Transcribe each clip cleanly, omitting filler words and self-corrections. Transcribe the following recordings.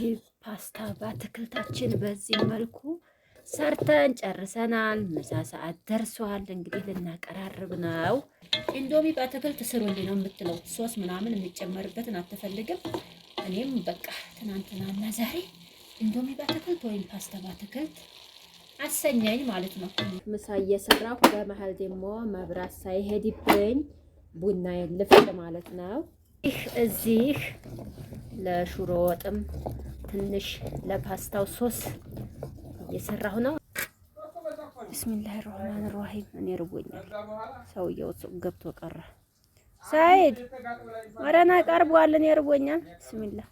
እንግዲህ ፓስታ በአትክልታችን በዚህ መልኩ ሰርተን ጨርሰናል። ምሳ ሰዓት ደርሷል። እንግዲህ ልናቀራርብ ነው። ኢንዶሚ በአትክልት ስሩልኝ ነው የምትለው። ሶስ ምናምን የሚጨመርበትን አትፈልግም። እኔም በቃ ትናንትናና ዛሬ ኢንዶሚ በአትክልት ወይም ፓስታ በአትክልት አሰኘኝ ማለት ነው። ምሳ እየሰራሁ በመሀል ደግሞ መብራት ሳይሄድብኝ ቡና ልፍጭ ማለት ነው። ይህ እዚህ ለሹሮ ወጥም ትንሽ ለፓስታው ሶስ እየሰራሁ ነው። بسم الله الرحمن الرحيم። እኔ ርቦኛል። ሰውየው ሱቅ ገብቶ ቀረ። ሳይድ ወረና ቀርቧል። እኔ ርቦኛል። بسم الله።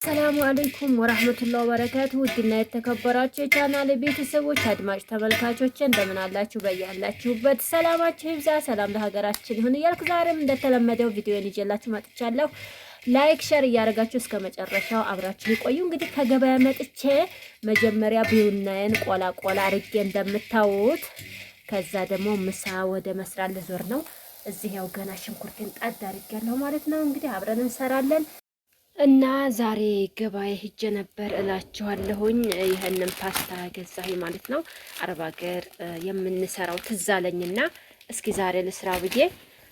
السلام عليكم ورحمة الله وبركاته። ውድና የተከበራችሁ የቻናል ቤተሰቦች አድማጭ ተመልካቾች እንደምን አላችሁ? በያላችሁበት ሰላማችሁ ይብዛ፣ ሰላም ለሀገራችን ይሁን እያልኩ ዛሬም እንደተለመደው ቪዲዮን ይዤላችሁ መጥቻለሁ። Like share እያደረጋችሁ እስከ መጨረሻው አብራችሁ ይቆዩ። እንግዲህ ከገበያ መጥቼ መጀመሪያ ቡናዬን ቆላ ቆላ አድርጌ እንደምታዩት፣ ከዛ ደግሞ ምሳ ወደ መስራት ልዞር ነው። እዚህ ያው ገና ሽንኩርቴን ጣድ አድርጌያለሁ ማለት ነው። እንግዲህ አብረን እንሰራለን። እና ዛሬ ገበያ ሂጄ ነበር እላችኋለሁኝ። ይህንን ፓስታ ገዛሁኝ ማለት ነው። አረብ ሀገር የምንሰራው ትዝ አለኝና እስኪ ዛሬ ልስራ ብዬ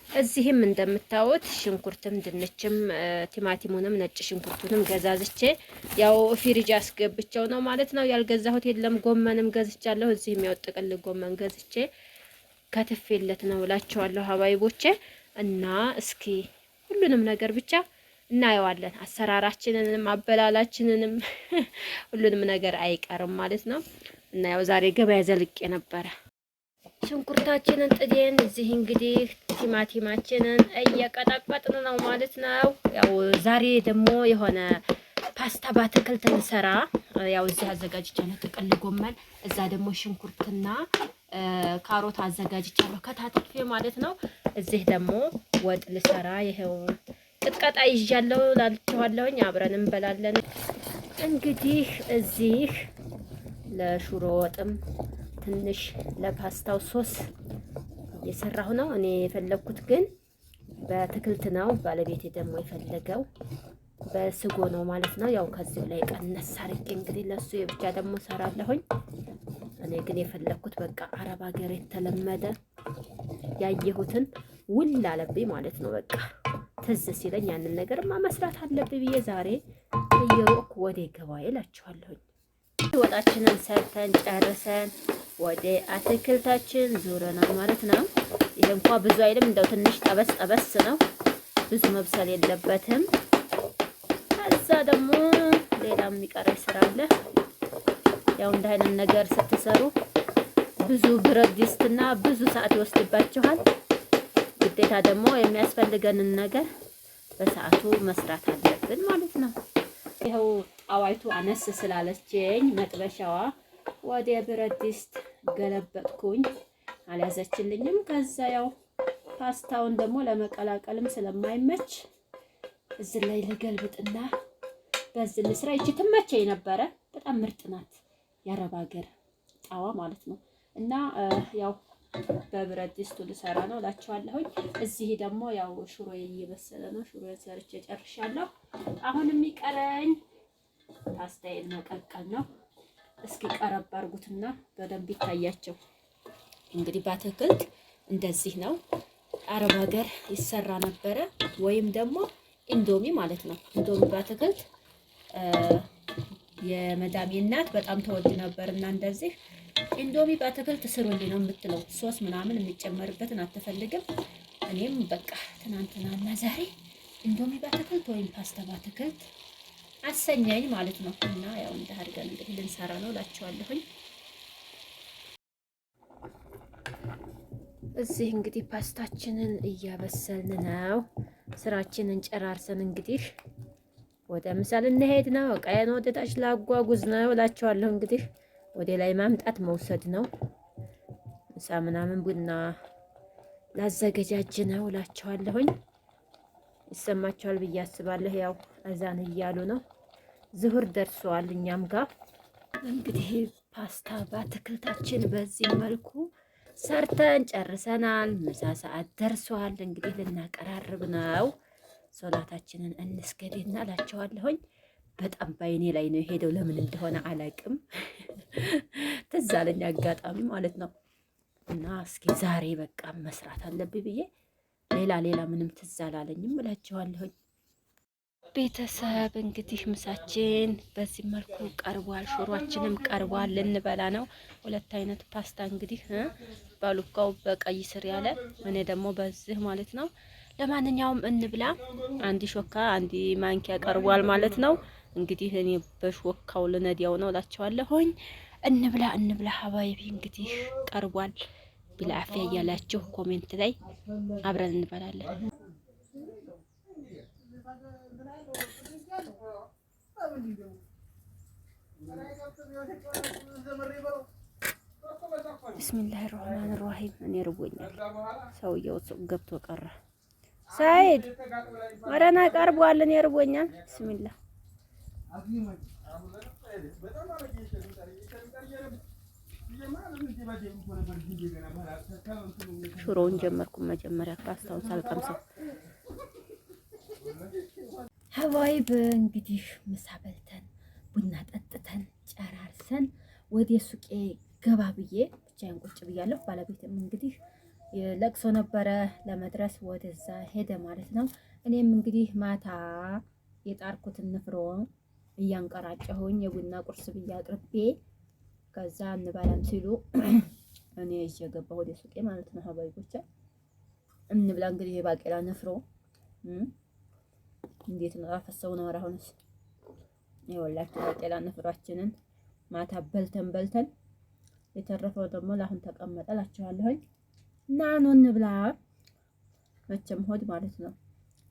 እዚህም እንደምታዩት ሽንኩርትም ድንችም ቲማቲሙንም ነጭ ሽንኩርቱንም ገዛዝቼ ያው ፍሪጅ አስገብቼው ነው ማለት ነው። ያልገዛሁት የለም። ጎመንም ገዝቻለሁ። እዚህም ያው ጥቅል ጎመን ገዝቼ ከትፌለት ነው እላችኋለሁ ሀባይቦቼ። እና እስኪ ሁሉንም ነገር ብቻ እናየዋለን። አሰራራችንንም አበላላችንንም ሁሉንም ነገር አይቀርም ማለት ነው። እና ያው ዛሬ ገበያ ዘልቄ ነበረ። ሽንኩርታችንን ጥዴን እዚህ እንግዲህ ቲማቲማችንን እየቀጠቀጥን ነው ማለት ነው። ያው ዛሬ ደግሞ የሆነ ፓስታ በአትክልት እንሰራ። ያው እዚህ አዘጋጅቻለሁ ጥቅል ጎመን፣ እዛ ደግሞ ሽንኩርትና ካሮት አዘጋጅቻለሁ ከታትፌ ማለት ነው። እዚህ ደግሞ ወጥ ልሰራ ይሄው ቅጥቀጣ ይዣለሁ ላልችኋለሁኝ። አብረን እንበላለን። እንግዲህ እዚህ ለሹሮ ወጥም ትንሽ ለፓስታው ሶስ እየሰራሁ ነው። እኔ የፈለግኩት ግን በአትክልት ነው። ባለቤቴ ደግሞ የፈለገው በስጎ ነው ማለት ነው። ያው ከዚሁ ላይ ቀነስ አድርጌ እንግዲህ ለሱ የብቻ ደግሞ ሰራለሁኝ። እኔ ግን የፈለግኩት በቃ አረብ ሀገር የተለመደ ያየሁትን ውል አለብኝ ማለት ነው። በቃ ትዝ ሲለኝ ያንን ነገርማ መስራት አለብኝ ብዬ ዛሬ እየሮጥኩ ወደ ገበያ እላችኋለሁኝ። ወጣችንን ሰርተን ጨርሰን ወደ አትክልታችን ዞረናል ማለት ነው። ይሄ እንኳ ብዙ አይልም፣ እንደው ትንሽ ጠበስ ጠበስ ነው፣ ብዙ መብሰል የለበትም። ከዛ ደግሞ ሌላ የሚቀረኝ ስራ አለ። ያው እንደ አይነት ነገር ስትሰሩ ብዙ ብረት ድስትና ብዙ ሰዓት ይወስድባችኋል። ግዴታ ደግሞ የሚያስፈልገንን ነገር በሰዓቱ መስራት አለብን ማለት ነው። ይኸው ጣዋይቱ አነስ ስላለችኝ መጥበሻዋ ወደ ብረት ድስት ገለበጥኩኝ። አልያዘችልኝም። ከዛ ያው ፓስታውን ደግሞ ለመቀላቀልም ስለማይመች እዚህ ላይ ልገልብጥና በዚህ ልስራ። ይቺ ትመቸኝ ነበረ። በጣም ምርጥ ናት፣ የአረብ ሀገር ጣዋ ማለት ነው። እና ያው በብረት ድስቱ ልሰራ ነው እላችኋለሁኝ። እዚህ ደግሞ ያው ሽሮ እየበሰለ ነው። ሽሮ ሰርቼ ጨርሻለሁ። አሁን የሚቀረኝ ፓስታዬን መቀቀል ነው። እስኪ ቀረብ አድርጉትና በደንብ ይታያቸው። እንግዲህ በአትክልት እንደዚህ ነው አረብ ሀገር ይሰራ ነበረ፣ ወይም ደግሞ ኢንዶሚ ማለት ነው። ኢንዶሚ በአትክልት የመዳሜ እናት በጣም ተወድ ነበር እና እንደዚህ ኢንዶሚ በአትክልት ስሩልኝ ነው የምትለው። ሶስ ምናምን የሚጨመርበትን አትፈልግም። እኔም በቃ ትናንትናና ዛሬ ኢንዶሚ በአትክልት ወይም ፓስታ በአትክልት አሰኘኝ ማለት ነው። እና ያው እንደ አድርገን እንግዲህ ልንሰራ ነው እላችኋለሁኝ። እዚህ እንግዲህ ፓስታችንን እያበሰልን ነው። ስራችንን ጨራርሰን እንግዲህ ወደ ምሳ ልንሄድ ነው። እቃዬን ወደ ታች ላጓጉዝ ነው እላችኋለሁ። እንግዲህ ወደ ላይ ማምጣት መውሰድ ነው። ምሳ ምናምን ቡና ላዘገጃጅ ነው እላችኋለሁኝ። ይሰማችኋል ብዬ አስባለሁ። ያው አዛን እያሉ ነው። ዝሁር ደርሷል እኛም ጋር እንግዲህ ፓስታ በአትክልታችን በዚህ መልኩ ሰርተን ጨርሰናል። ምሳ ሰዓት ደርሷል። እንግዲህ ልናቀራርብ ነው። ሶላታችንን እንስገድና እላቸዋለሁኝ። በጣም ባይኔ ላይ ነው የሄደው። ለምን እንደሆነ አላቅም። ትዝ አለኝ አጋጣሚ ማለት ነው። እና እስኪ ዛሬ በቃ መስራት አለብኝ ብዬ ሌላ ሌላ ምንም ትዝ አላለኝም እላቸዋለሁኝ። ቤተሰብ እንግዲህ ምሳችን በዚህ መልኩ ቀርቧል። ሹሯችንም ቀርቧል። ልንበላ ነው። ሁለት አይነት ፓስታ እንግዲህ ባሉካው በቀይ ስር ያለ እኔ ደግሞ በዚህ ማለት ነው። ለማንኛውም እንብላ። አንድ ሾካ አንድ ማንኪያ ቀርቧል ማለት ነው። እንግዲህ እኔ በሾካው ልነዲያው ነው እላቸዋለሁኝ። እንብላ እንብላ حبايبي እንግዲህ ቀርቧል። بالعافية እያላችሁ comment ላይ አብረን እንበላለን። بسم الله الرحمن الرحيم። እኔ ርቦኛል። ሰውየው ሱቅ ገብቶ ቀረ። ሳይድ ወረና ቀርቧል። እኔ ርቦኛል። بسم الله ሽሮውን ጀመርኩ መጀመሪያ ፓስታውን ሳልቀምሰው። حبايب እንግዲህ ምሳ በልተን ቡና ጠጥተን ጨራርሰን ወደ ሱቄ ገባ ብዬ ብቻዬን ቁጭ ብያለሁ። ባለቤትም እንግዲህ ለቅሶ ነበረ ለመድረስ ወደዛ ሄደ ማለት ነው። እኔም እንግዲህ ማታ የጣርኩትን ንፍሮ እያንቀራጨሁኝ የቡና ቁርስ ብዬ አቅርቤ ከዛ እንበላም ሲሉ እኔ ይዤ ገባሁ ወደ ሱቄ ማለት ነው። ሀባይቦቼ እንብላ እንግዲህ የባቄላ ንፍሮ እንዴት ነው አፈሰው ነው። አሁንስ ይኸውላችሁ ባቄላ ንፍሯችንን ማታ በልተን በልተን የተረፈው ደግሞ ለአሁን ተቀመጠ እላችኋለሁኝ። እና ኑ እንብላ። መቼም ሆድ ማለት ነው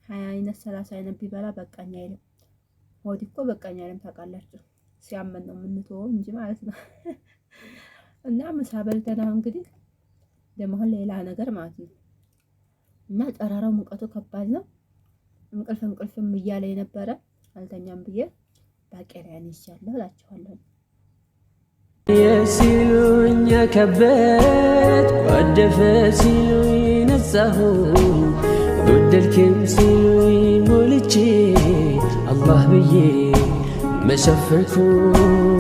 20 አይነት 30 አይነት ቢበላ በቃኝ አይልም። ሆድ እኮ በቃኝ አይልም ታውቃላችሁ። ሲያመን ነው የምንተወው እንጂ ማለት ነው። እና ምሳ በልተን አሁን እንግዲህ ደግሞ አሁን ሌላ ነገር ማለት ነው። እና ጠራራው ሙቀቱ ከባድ ነው። እንቅልፍ እንቅልፍም እያለ የነበረ አልተኛም ብዬ ባቄላን ይዣለሁ እላችኋለሁ። ሲሉኝ ከበት ጓደፈ ሲሉኝ ነጻሁ ጎደልክም ሲሉኝ ሞልቼ አላህ ብዬ መሸፈንኩት።